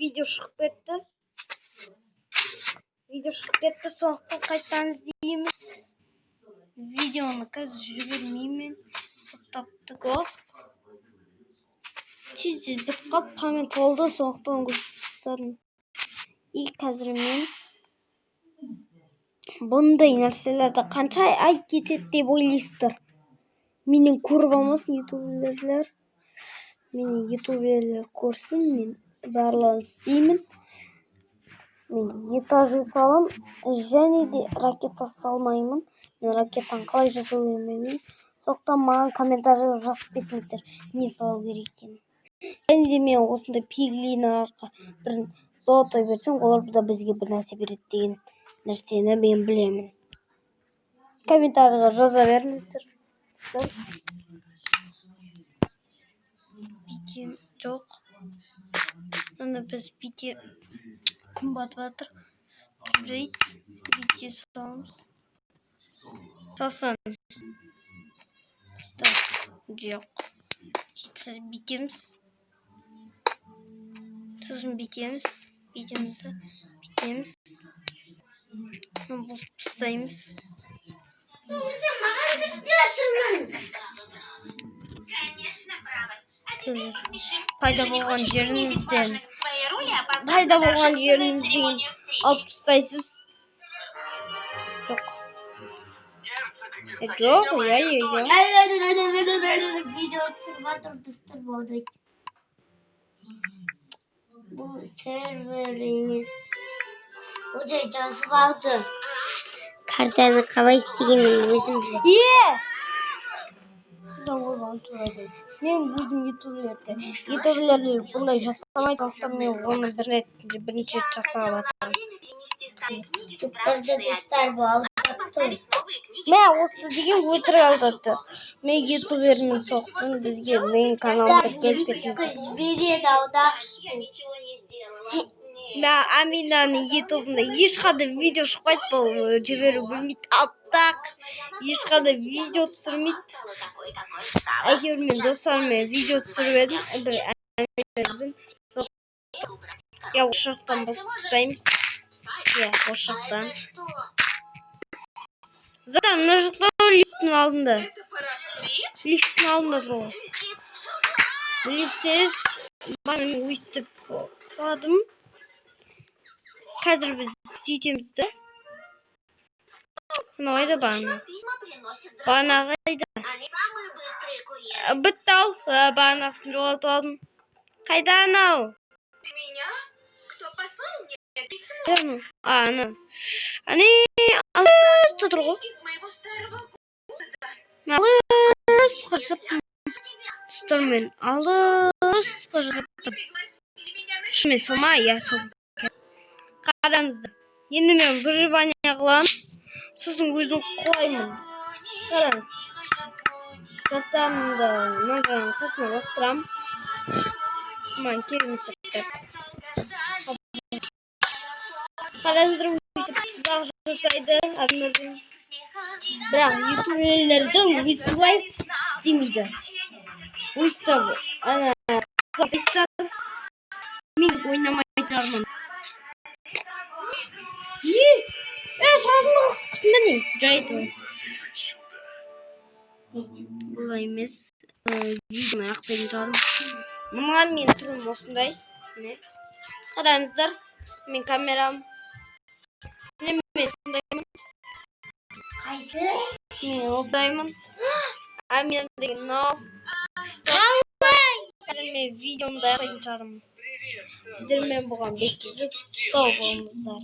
Видео шығып кетті. Видео шығып кетті, сондықтан қайтадан іздейміз. Видеоны қазір жібермеймін. Соттапты ғой. Тез тез бітіп қалып, память толды, сондықтан өшіріп тастадым. И қазір мен бұндай нәрселерді қанша ай кетеді деп ойлайсыздар? Менен көріп алмасын ютуберлер. Мені ютуберлер көрсін, мен барлығын істеймін. Мен этаж салам және де ракета салмаймын. Мен ракетаны қалай жасау білмеймін. Сондықтан маған комментарий жазып кетіңіздер, не салу керек екенін. Және де мен осындай пиглиналарға бір золотой берсем, олар да бізге бір нәрсе береді деген нәрсені мен білемін. Комментарийға жаза беріңіздер. Бүйтем, жоқ. Ана біз бүйте, күн батып жатыр. Жарайды, бүйте саламыз. Сосын стоп, жоқ. Бүйтеміз. Сосын бүйтеміз. Бүйтеміз да бүйтеміз. Мына бұзып тастаймыз. Маған көрсетіп жатырмын. Қазір пайда болған жеріңізден алып тастайсыз. Жоқ. Жоқ, иә, иә, иә. Видео түсіріп жатыр, достар, болды. Бұл сервер емес. Ол жай жазып алды. Картаны қалай істегенін өзім білемін. Е! Жамғыр маған тура айтады. Мен өзім ютуберлер бұндай жасамайды, сондықтан мен оны бір рет, бірінші рет жасап жатырмын. Ютубтарда, достар, бұл алдап тұр. Мә, осы деген өтірік алдады. Мен ютубермін, сондықтан бізге менің каналыма тіркеліп кетіңіздер. Жібереді алдақшы. Мә, Аминаның ютубында ешқандай видео шықпайды, бұл жіберу білмейді, аппақ, ешқандай видео түсірмейді. Әйтеуір мен достарыммен видео түсіріп едім, бір Аминамен. Иә, осы жақтан басып тастаймыз. Иә, осы жақтан. Заттар мына жақта, лифттің алдында. Лифттің алдында тұр ғой. Лифтте бағана мен өйстіп құладым. Қазір біз сөйтеміз да. Мынау қайда бағана? Бағана қайда? Бітті, ал. Бағанағысын жоғалтып алдым. Қайда анау? Қайда анау? А, анау. Ане, алыста тұр ғой. Мен алысқа жасаппын. Достар, мен алысқа жасаппын. Шынымен сол ма? Иә, сол. Қараңыздар. Енді мен выживание қыламын. Сосын өзім құлаймын. Қараңыз. Заттарымды мына жағын қасына лақтырамын. Маған керек емес заттар. Қараңыздар, өйстіп тұзақ жасайды адамдардан. Бірақ ютуберлерді өйстіп істемейді. Өйстіп ана тұзақ, мен ойнамайтын шығармын. Е, е, шашымды қырықтықсың ба, не? Жарайды ол. Бұлай емес. Видеоны аяқтайтын шығармын. Мына менің түрім осындай. Міне. Қараңыздар. Мен камерам. Міне, мен осындаймын. Қайсы? Мен осындаймын. А мен деген мынау. Қалай? Қазір мен видеомды аяқтайтын шығармын. Сіздермен болған Беккизет, сау болыңыздар.